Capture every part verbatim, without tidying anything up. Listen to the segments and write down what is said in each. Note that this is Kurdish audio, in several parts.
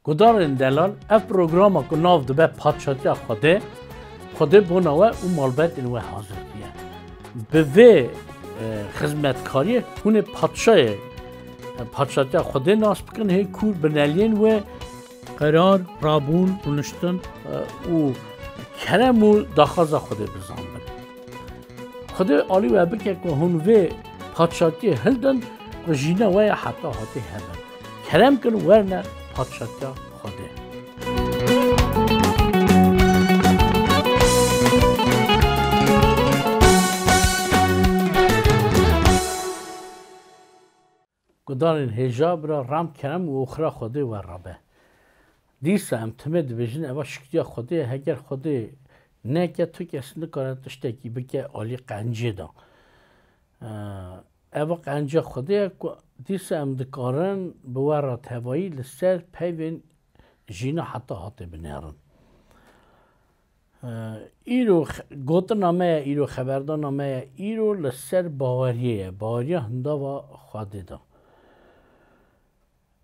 Gudarên delal, ev programa ku nav dibe Padşatiya Xwedê, Xwedê bona we û malbetên we hazir diye. Bi vê, e, xizmetkariyê hûn ê padşayê, e, Padşatiya Xwedê nas bikin, hê kûr bineliyên wê qerar, rabûn, rûniştin, e, û kerem û daxwaza Xwedê bizanbin. Xwedê alî we bike ku hûn vê padşatiyê hildin ku jîna we ya heta hatê hebin. Kerem kin werne padşatiya Xwedê. Gudarên hêja bira ram kerem û oxira Xwedê we rabe. Dîsa em timê dibêjin eva şikriya Xwedê ye, heger Xwedê neke tu kes nikare tiştekî bike alî qencê de. Ee, Eva qenca Xwedê ye ku dîsa em dikarin bi we re tevayî li ser peyvên jîna heta hatê binêrin. Ee, îro xe-, gotina me ye, îro xeberdana me ye, îro li ser baweriyê ye. Baweriya hindava Xwedê de.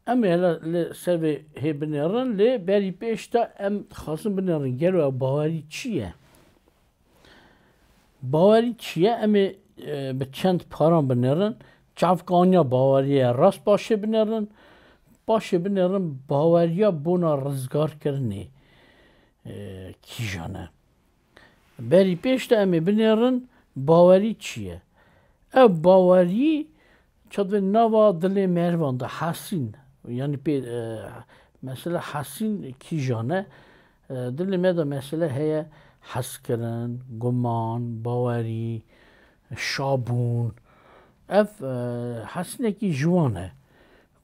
Em ê hele li ser vê hê binêrin, lê berî pêş de em dixwazin binêrin gelo ew bawerî çi ye? Bawerî çi ye? Em ê, e, bi çend paran binêrin. Çavkaniya baweriyê ye, rast paşê binêrin. Paşê binêrin baweriya bona rizgarkirinê, e, kîjan e? Berî pêş de em ê binêrin bawerî çi ye? Ev bawerî çaxê nava dilê merivan de hesîn, yanî pê, e, mesela hesîn kîjan e? E, dilê me de mesela heye hezkirin, guman, bawerî, şabûn. Ev, e, hesînekî ji wan e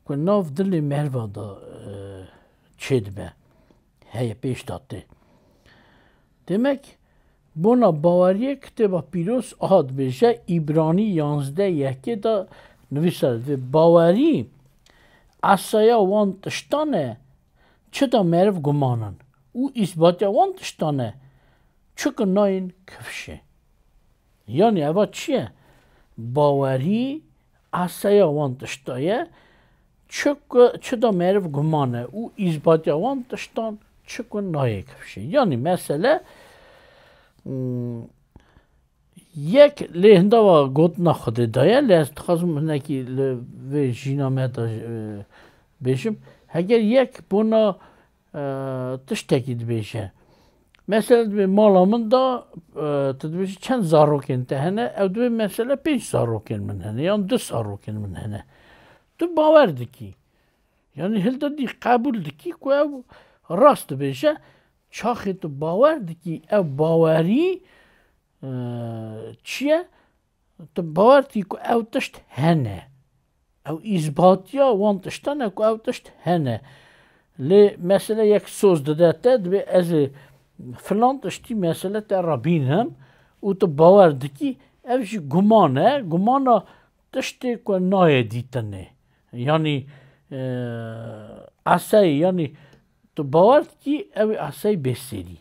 ku nav dilê meriva de, e, çêdibe. Heye pêş de tê. Demek, bona baweriyê Kitêba Pîroz aha dibêje, Îbranî yanzdeh yekê de nivîsare dibê, bawerî esaya wan tiştan e, çi da meriv gumanin û îsbatiya wan tiştan e, çi ku nayên kifşê. Yanî eva çi ye? Bawerî esaya wan tişta ye, çi ku, çi da meriv guman e û îsbatiya wan tiştan çi ku nayê kifşê. Yanî mesele, hmm, yek lê hindava gotina Xwedê daye, lê ez dixwazim hinekî li vê jîna me de, e, bêjim. Heger yek bona e, tiştekî dibêje. Mesela dibê mala min de, e, tu dibêjî çend zarokên te hene? Ew dibê mesela pênc zarokên min hene, yan du zarokên min hene. Tu bawer dikî. Yanî hilde dî qebûl dikî ku ew rast dibêje. Çaxê tu bawer dikî, ew bawerî, e, çi ye? Tu bawer dikî ku ew tişt hene. Ew îsbatiya wan tiştan e ku ew tişt hene. Lê mesele yek soz dide te, dibê ez ê filan tiştî mesele te re bînim û tu bawer dikî, ev jî guman e, gumana tiştê ku nayê dîtinê. Yanî, e, eseyî, yanî tu bawer dikî ew ê eseyî bê serî.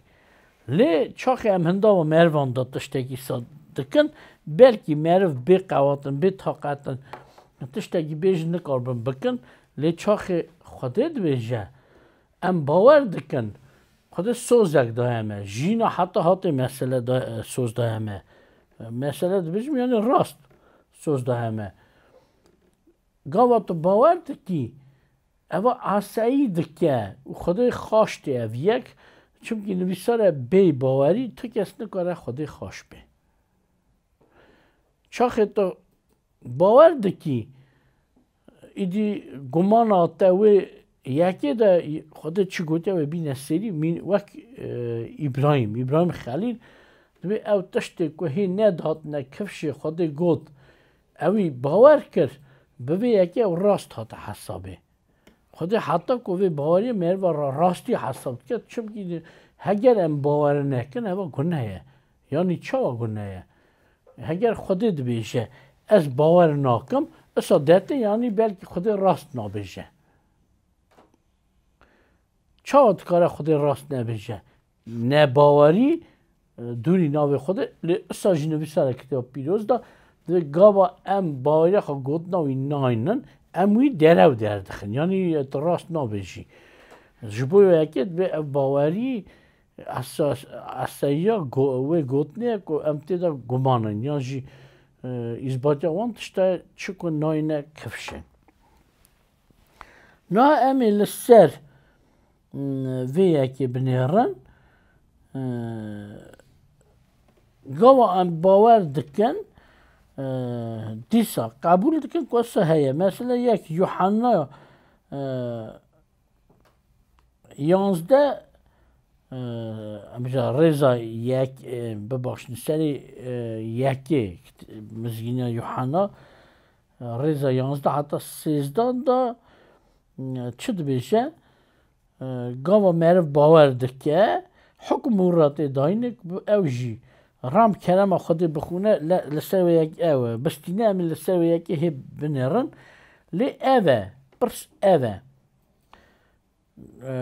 Lê çaxê em hindava merivan de tiştekî sa dikin, belkî meriv bê qewat in, bê taqet in, tiştekî bê jî nikaribin bikin. Lê çaxê Xwedê dibêje, em bawer dikin, Xwedê sozek daye me. Jîna heta hatê mesele da-, soz daye me. Mesele dibêjim, yanî rast soz daye me. Gava tu bawer dikî, eva asayî dike û Xwedê xaş tê ev yek, çimkî nivîsar e bê bawerî, tu kes nikare Xwedê xaş bê. Çaxê tu bawer dikî, îdî gumana te wê yekê de Xwedê çi gotiye wê bîne serî, mîn-, wek, e, Îbrahîm, Îbrahîm Xelîl, dibê ew tiştê ku hê nedihatine kifşê Xwedê got, ewî bawer kir, bi vê yekê ew rast hate hesabê. Xwedê heta ku vê baweriyê meriva re rastî hesab dike, çimkî heger em bawer nekin, eva gune ye. Yanî çawa gune ye? Heger Xwedê dibêje, ez bawer nakim, isa dete, yanî belkî Xwedê rast nabêje. Çawa dikare Xwedê rast nebêje? Nebawerî, e, dûrî navê Xwedê, lê isa jî nivîsare Kitêba Pîroz de, divê gava em baweriya xwe gotina wî naynin, em wî derew derdixin. Yanî, e, tu rast nabêjî. Ji bo yekê divê ev bawerî esas, esayiya go-, wê gotinê ye ku em tê de guman in, yan jî, e, îsbatiya wan tişta çi ku nayne kifşê. Na em ê li ser, m, vê yekê binêrin, e, gava em bawer dikin, e, dîsa qebûl dikin ku wisa heye. Mesela yek Yuhanna, e, yanzdeh, e, em bêje rêza yek, e, bibexşin, serê, e, yekê, Mizgîniya Yuhanna, e, rêza yanzdeh heta sêzdeh de, e, çi dibêje? E, gava meriv bawer dike, hukm û ra tê dayîne ku ew jî ram kerema Xwedê bixwîne, le-, li ser wê yek ew e. Bistîne em ê li ser wê yekê hê binêrin. Lê ev e, pirs ev e. E,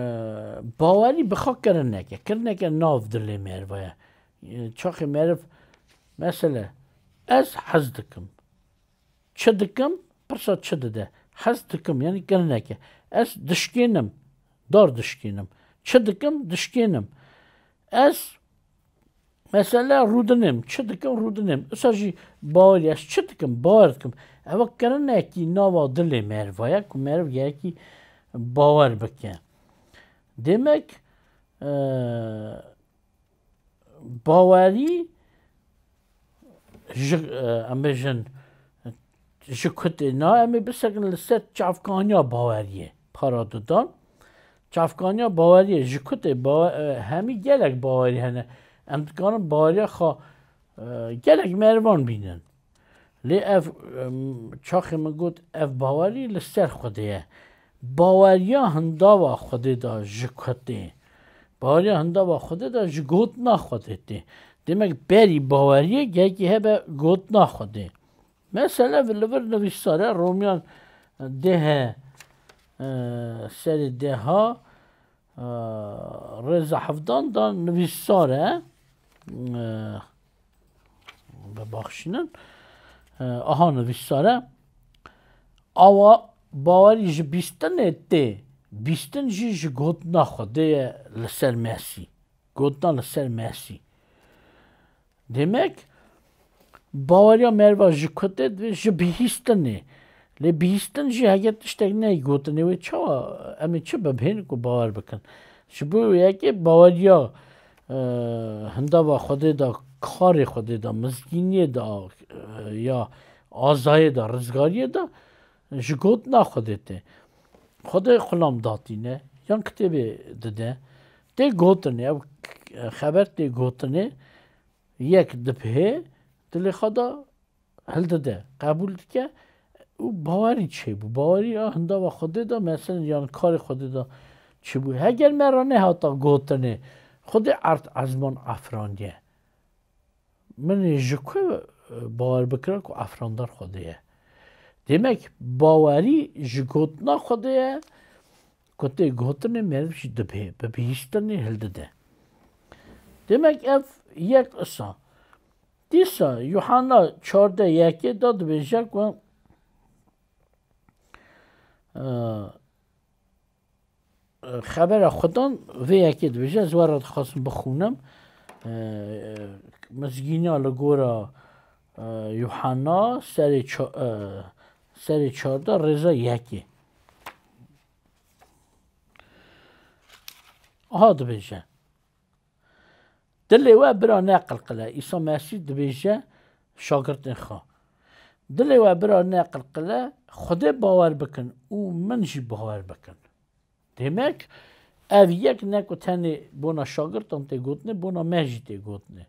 bawerî bi xwe kirineke. Kirineke nav dilê meriva ye. E, çaxê meriv, mesele, ez hez dikim. Çi dikim? Pirsa çi dide. Hez dikim, yanî kirineke. Ez dişkênim, dar dişkênim. Çi dikim? Dişkênim. Ez, mesela, rûdinim. Çi dikim? Rûdinim. Usa jî bawerî, ez çi dikim? Bawer dikim. Ev kirinekî nava dilê meriva ye ku meriv gerekî bawer bike. Demek, e, bawerî ji, e, em bêjin, ji kutê na, em ê bisekin li ser çavkaniya baweriyê para didan. Çavkaniya baweriyê ji kutê bawe-, e, hemî gelek bawerî hene. Em dikarin baweriya xwe, e, gelek merivan bînin. Lê ev, em, çaxê min got, ev bawerî li ser Xwedê ye. Baweriya hindava Xwedê de ji ku tê? Baweriya hindava Xwedê de ji gotina Xwedê tê. Demek berî baweriyê gerekî hebe gotina Xwedê. Mesele li vir nivîsar e, Romyan deh, e, serê deha, e, rêza hevdan de nivîsar e. E, bibaxşînin. E, aha nivîsar e. Awa bawerî ji bîstinê tê. Bîstin jî ji gotina Xwedê ye li ser Mesî. Gotina li ser Mesî. Demek, baweriya meriva ji ku tê? Divê ji bihîstinê. Lê bihîstin jî heke tiştek neyê gotinê wê, çawa em ê çi bibihênin ku bawer bikin? Ji bo yekê baweriya, e, hindava Xwedê de, karê Xwedê de, mizgîniyê de, e, ya azayê de, rizgariyê de ji gotina Xwedê tê. Xwedê xulam datîne, yan kitêbê dide. Tê gotinê, ev xeber tê gotinê, yek dibihê, dilê xwe de hildide, qebûl dike û bawerî çêbû. Baweriya hindava Xwedê de, mesela, yan karê Xwedê de çêbû. Heger me re nehata gotinê, Xwedê erd ezman afrandiye. Min ê ji ku, e, bawer bikira ku afirandar Xwedê ye? Demek bawerî ji gotina Xwedê ye, ku tê gotinê meriv jî dibihê, bi bihîstinê hildide. Demek ev yek isa. Dîsa Yuhanna çardeh yekê de dibêje ku, e, Xebera Xudan vê yekê dibêje, ez we re dixwazim bixwînim. E, Mizgîniya li gora, e, Yuhanna serê ça-, e, serê çardeh rêza yekê. Aha dibêje. Dilê we bira neqilqile. Îsa Mesîh dibêje şagirtên xwe. Dilê we bira neqilqile, Xwedê bawer bikin û min jî bawer bikin. Demek, ev yek ne ku tenê bona şagirtan tê gotinê, bona me jî tê gotinê.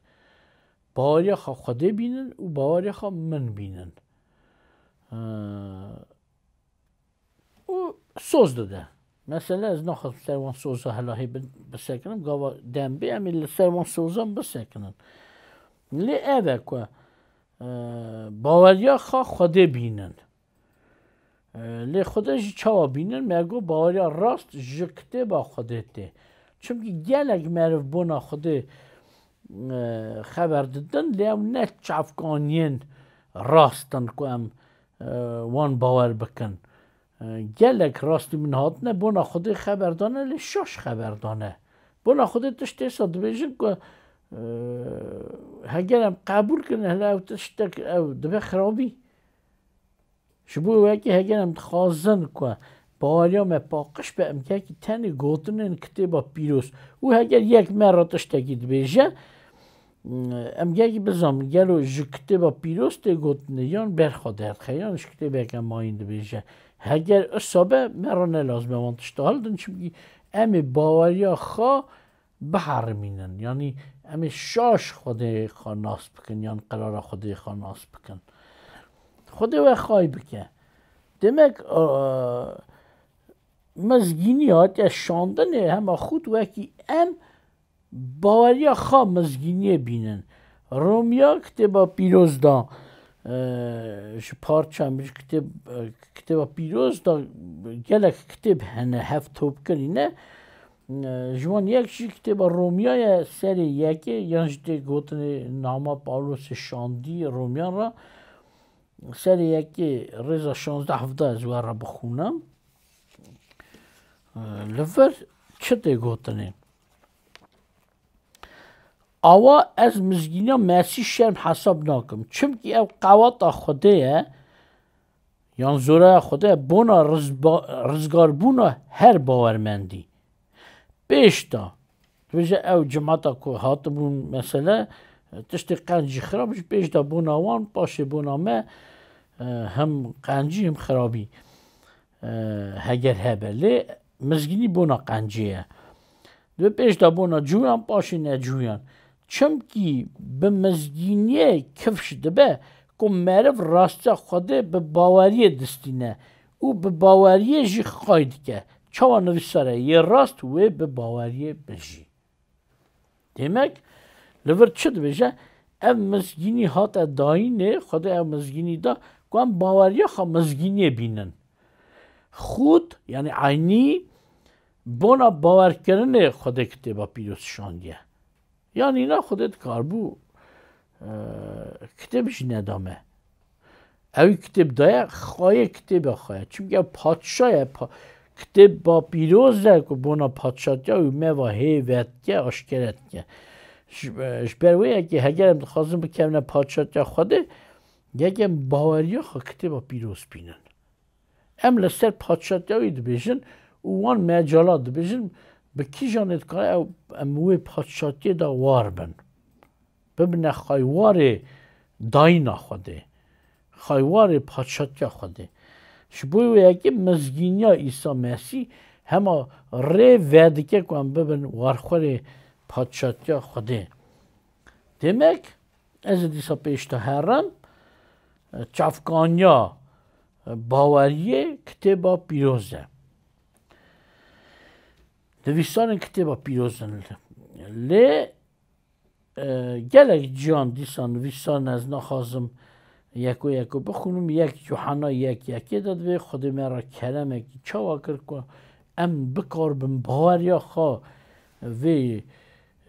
Baweriya xwe Xwedê bînin û baweriya xwe min bînin. Ee, û soz dide. Mesele, ez naxwazim ser wan soza helahê bin-, bisekinim, gava dem bê, em ê li ser wan sozan bisekinin. Lê ev e ku, e, baweriya xwe Xwedê bînin. E, lê Xwedê jî çawa bînin? Me got, baweriya rast ji kitêba Xwedê tê. Çimkî gelek meriv bona Xwedê, e, xeber didin, lê ew ne çavkaniyên rast in ku em, e, wan bawer bikin. E, gelek rastî min hatine bona Xwedê xeber dane, lê şaş xeber dane. Bona Xwedê tişt êsa dibêjin ku, e, heger em qebûl kirin, hele ew tiştek ew dibe xirabî. Ji bo wekî heger em dixwazin ku baweriya me paqij be, em gelekî tenê gotinên Kitêba Pîroz û heger yek me re tiştekî dibêje, em gelekî bizanin, gelo ji Kitêba Pîroz tê gotinê yan berxwe derdixe, yan ji kitêbeke mayîn dibêje. Heger isa be, me re ne lazim e wan tişta hildin, çimkî em ê baweriya xwe biherimînin. Yanî em ê şaş Xwedê xwe nas bikin, yan qirara Xwedê xwe nas bikin. Xwedê we xay bike. Demek, e, mizgînî hatiye şandinê hema xût wekî em baweriya xwe mizgîniyê bînin. Romiya Kitêba Pîroz da, e, ji parça, ji kitêb-, e, Kitêba Pîroz da gelek kitêb hene, hev top kirîne. E, ji wan yek jî Kitêba Romiya ye, serê yekê, yan jî tê gotinê Nama Pawlosê Şandî Romiyan re. Serê yekê rêza şazdeh hevdeh ez we re bixûnim. E, li vir çi tê gotinê? Awa ez mizgîniya Mesîh şerm hesab nakim. Çimkî ew qewata Xwedê ye, yan zoraya Xwedê ye, bona rizba-, rizgarbûna her bawermendî. Pêş de, dibêje ew cimata ku hatibûn mesele, tiştê qenc jî xirab, ji pêş de bona wan, paşê bona me, e, him qencî, him xirabî, e, heger hebe. Lê mizgînî bona qencê ye. Dibê pêş de bona cûyan, paşê necûyan. Çimkî bi mizgîniyê kifş dibe ku meriv rastiya Xwedê bi baweriyê distîne û bi baweriyê jî xay dike. Çawa nivîsar e, yê rast wê bi baweriyê bijî. Demek, li vir çi dibêje? Ev mizgînî hate dayînê, Xwedê ev mizgînî da, ku em baweriya xwe mizgîniyê bînin. Xût, yanî eynî, bona bawerkirinê Xwedê Kitêba Pîroz şandiye. Yanî na Xwedê dikaribû, e, kitêb jî neda me. Ew kitêb daye, xwayê kitêba xwe ye. Çimkî ew padşa ye, pa-, kitêba pîroz e ku bona padşatiya wî me va hê vedike, aşkere dike. Ji, e, ji ber wê yekê heger em dixwazin bikevine padşatiya Xwedê, gerek em baweriya xwe kitêba pîroz bînin. Em li ser padşatiya wî dibêjin û wan mecala dibêjin, bi kîjan ê dikare ew, em wê padşatiyê de war bin. Bibine xaywarê dayîna Xwedê, xaywarê padşatiya Xwedê. Ji bo wê yekê mizgîniya Îsa Mesîh hema rê vedike ku em bibin warxwerê padşatiya Xwedê. Demek, ez ê dîsa pêş de herim, çavkaniya baweriyê kitêba pîroz e. Nivîsarên kitêba pîroz in. Lê, e, gelek ciyan dîsa nivîsar in, ez naxwazim yeko yeko bixwînim. Yek Yuhana yek yekê de dibê, Xwedê me re keremekî çawa kir ku em bikaribin baweriya xwe vê,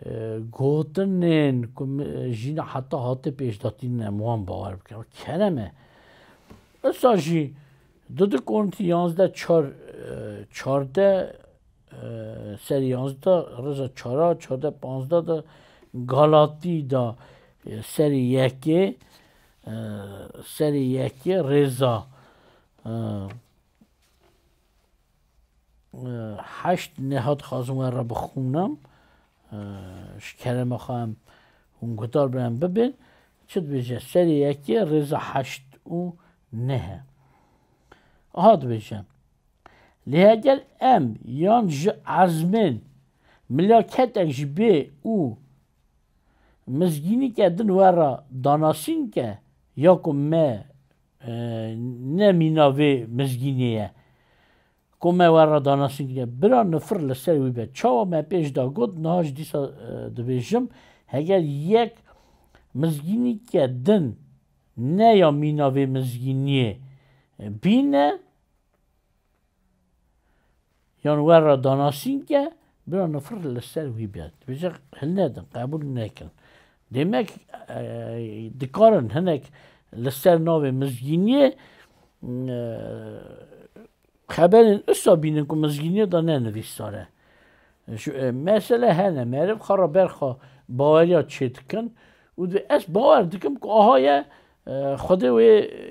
e, gotinên ku me, jîna heta hatê pêşdatînin em wan bawer bikin. Kerem e. Wisa jî di du Korintî yanzdeh çar, e, çardeh, e, serî yanzdeh, rêza çara, çardeh panzdeh de, Galatî de, e, serî yekê, e, serî yekê rêza, e, e, heşt neh dixwazim we re bixwînim. E, ji kerema xwe em hûn guhdar bin, em bibin. Çi dibêje? Serê yekê rêza heşt û neh e. Aha dibêje. Lê heger em yan ji ezmên milaketek jî bê û mizgînîke din we re danasîn ke, ya ku me, e, ne mîna vê mizgînê ye, ku me we re danasîn kiriye, bira nifir li ser wî be. Çawa me pêş de got, niha jî dîsa, e, dibêjim, heger yek mizgînîke din ne ya mîna vê mizgîniyê, e, bîne, yan we re danasîn ke, bira nifir li ser wî be. Dibêje hilnedin, qebûl nekin. Demek, e, dikarin hinek li ser navê mizgîniyê, e, xeberên usa bînin ku mizgîniyê de ne nivîsar e. Ji, e, mesele hene, meriv xwe re ber xwe baweriya çêdikin û dibê ez bawer dikim ku aha ye, e, Xwedê wê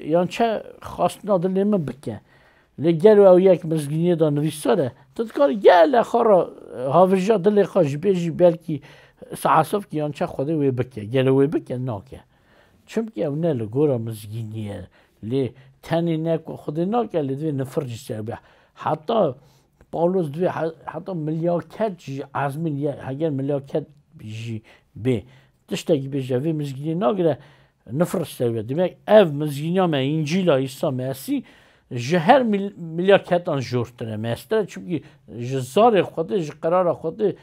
yan çi xwestina dilê min bike. Lê gelo ew yek mizgîniyê de nivîsar e, tu dikarî gele xwe re, e, havirja dilê xwe jî bêjî belkî sehesifkî yan çi Xwedê wê bike. Gelo wê bike? Nake. Çimkî ew ne li gora mizgînî ye. Lê tenê ne ku Xwedê nake, lê divê nifir jî ser be. Heta Pawlos divê he-, heta milyaket jî ezmîn ye, heger milyaket jî bê. Tiştekî bêje, vê mizgînî nagire, nifir ser be. Demek ev mizgîniya me, Încîla Îsa Mesî, ji her mil-, milyaketan jortir e, mestir e. Çimkî ji zarê Xwedê, ji qerara Xwedê,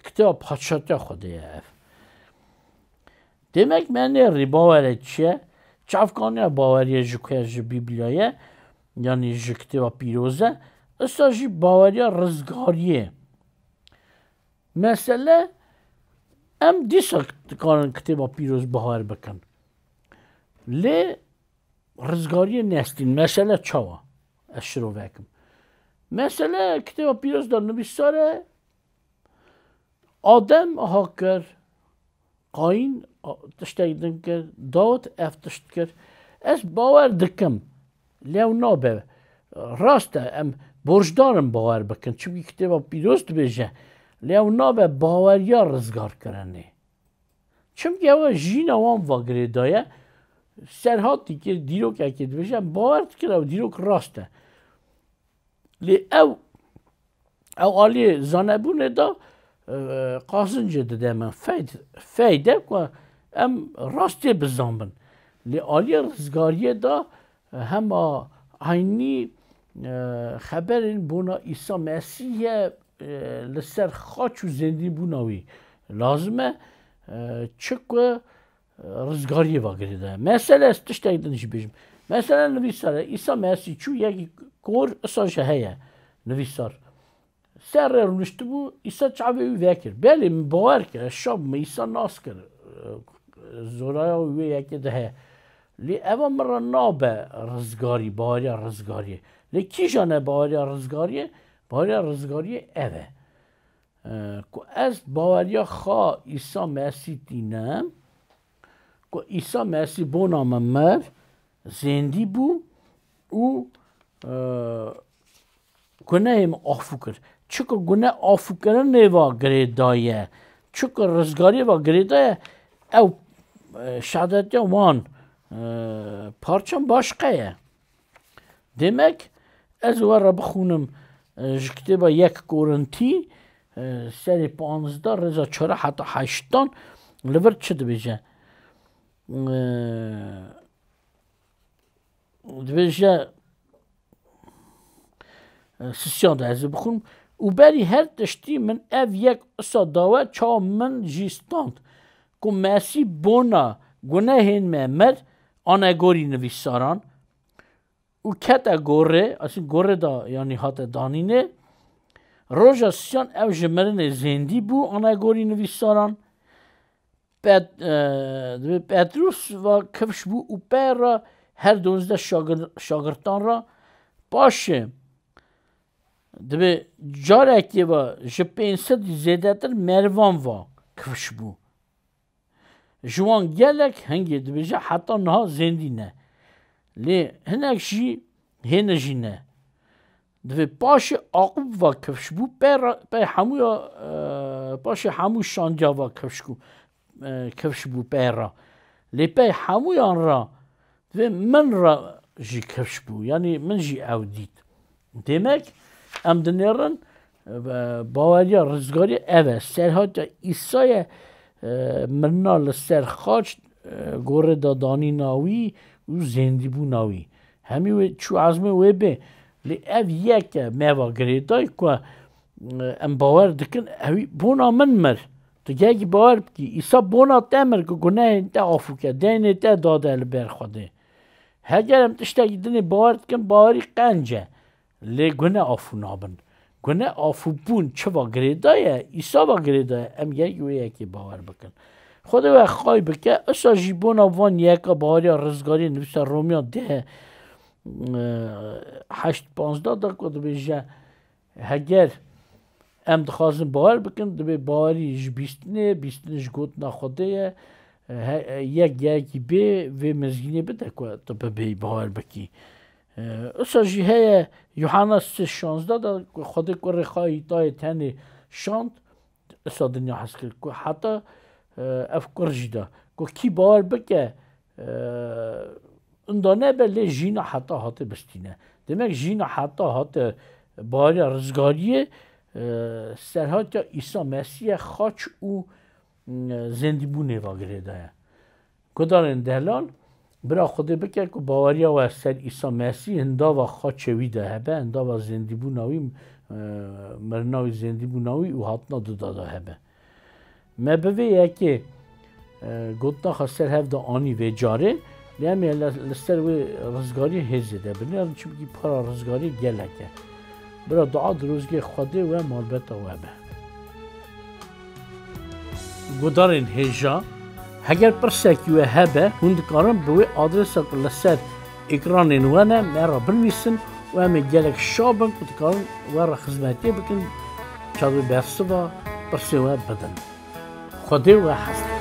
kitêba padşatiya Xwedê ye ev. Demek me nêrî bawere çi ye? Çavkaniya baweriye ji ku ye? Ji Bîblia ye, yanî ji Kitêba Pîroz e. Usa jî baweriya rizgariyê. Mesele, em dîsa dikarin Kitêba Pîroz bawer bikin. Lê rizgariyê nestîn. Mesele çawa? Ez şirovekim. Mesele Kitêba Pîroz de nivîsar e, Adem aha kir, Qayîn, a, tiştek din kir, Dawid ev tişt kir. Ez bawer dikim, lê ew nabe. Rast e, em borcdar in bawer bikin. Çimkî Kitêba Pîroz dibêje, lê ew nabe baweriya rizgarkirinê. Çimkî ew jîna wan va girêdaye, serhatî kir, dîrokekê dibêje, em bawer dikin ew dîrok rast e. Lê ew, ew aliyê zanebûnê de, e, qazincê dide min, feyd-, feyde ku em rastiyê bizanbin. Lê aliyê rizgariyê de, e, hema eynî, e, xeberên bona Îsa Mesîh ye, e, li ser xaç û zêndîbûna wî lazim e, e, çi ku rizgariyê va girêdaye. Mesele, ez tiştek din jî bêjim. Mesele nivîsar e. Îsa Mesîh çû yekî kor, usa jî heye nivîsar. Ser rê rûniştibû, Îsa çavê wî vekir. Belê min bawer kir, ez şa bûm, Îsa nas kir. Zoraya wê yekê de heye. Lê eva min re nabe rizgarî, baweriya rizgariyê. Lê kîjan e baweriya rizgariyê? Baweriya rizgariyê ev e. E, ku ez baweriya xwe Îsa Mesîh tînim, ku Îsa Mesîh bona min mir, zêndî bû û, e, gunehê min afû kir. Çiku gune afûkirinê va girêdaye, çiku rizgariyê va girêdaye, ew, e, şehadetiya wan, e, parçan başqe ye. Demek, ez we re bixwînim, e, ji kitêba yek Korintî, e, serê panzdeh, rêza çar heta heştan, li vir çi dibêje? E, dibêje, e, sisiyan de ez ê bixwînim. Û berî her tiştî min ev yek usa dawe, çawa min jî stand, ku Mesîh bona gunehên me mir, anegorî nivîsaran, û kete gorê, asî gorê da, yanî hate danînê. Roja sisiyan ew ji mirinê zêndî bû, anegorî nivîsaran. Pet-, e, dibê Petrus va kifş bû û pê re her donzdeh şagir-, şagirtan re. Paşê dibê carekê ve ji pênc sedî zêdetir merivan va kifş bû. Ji wan gelek hingê dibêje heta niha zêndî ne. Lê hinek jî hêne jî ne. Divê paşê Aqûb va kifş bû, pey ra-, pey hemûya, e, paşê hemû şandiya va kifş bû, e, kifş bû pey ra. Lê pey hemûyan ra divê min ra jî kifş bû. Yanî min jî ew dît. Demek em dinêrin, e, baweriya rizgarî ev e. Serhatiya Îsayê, e, mirina li ser xaç, e, gorê da danîna wî û zêndîbûna wî. Hemî wê çû ezmê wê bê. Lê ev yek e me va girêdayî ku, e, em bawer dikin, ewî bona min mir. Tu gelkî bawer bikî, Îsa bona te mir ku gunehên te afû ke, deynê te dade li ber Xwedê. Heger em tiştekî dinê bawer dikin, bawerî qenc e. Lê gune afû nabin. Gune afûbûn çi va girêdaye? Îsa va girêdaye. Em gelkî wê yekê bawer bikin. Xwedê we xay bike. Usa jî bona van yeka baweriya rizgariyê nivîsa Romiya deh, e, heşt panzdeh de ku dibêje, heger em dixwazin bawer bikin, dibê bawerî ji bîstinê, bîstin ji gotina Xwedê ye. E, he-, e, yek yekî bê vê mizgînê bide ku tu bibêyî bawer bikî. E, usa jî heye Yuhanna sê şanzdeh de ku Xwedê kurê xwe yî tayê tenê şand, usa dinya hez kir ku heta, e, ev kur jî da. Ku kî bawer bike, e, inda nebe lê jîna heta hate bistîne. Demek jîna heta hate bariya rizgariyê, e, serhatiya Îsa Mesîh ye, xaç û, e, zendîbûnê ve girêdaye. Gudarên delal, bira Xwedê bike ku baweriya we ser Îsa Mesîh hindava xaçê wî de hebe, hindava zendîbûna wî, e, mirina wî, zendîbûna wî û hatina duda de hebe. Me bi vê yekê, e, gotina xwe ser hev de anî vê carê, lê em ê li, li ser wê rizgariyê hê zêde binêrin, çimkî para rizgariyê gelek e. Bira dua dirozgê Xwedê we malbeta we be. Gudarên hêja, heger pirsekî we hebe, hûn dikarin bi wê adresa ku li ser ekranên we ne, me re binivîsin û em ê gelek şa bin ku dikarin we re xizmetiyê bikin, çavê bersiva pirsê we bidin. Xwedê we hez.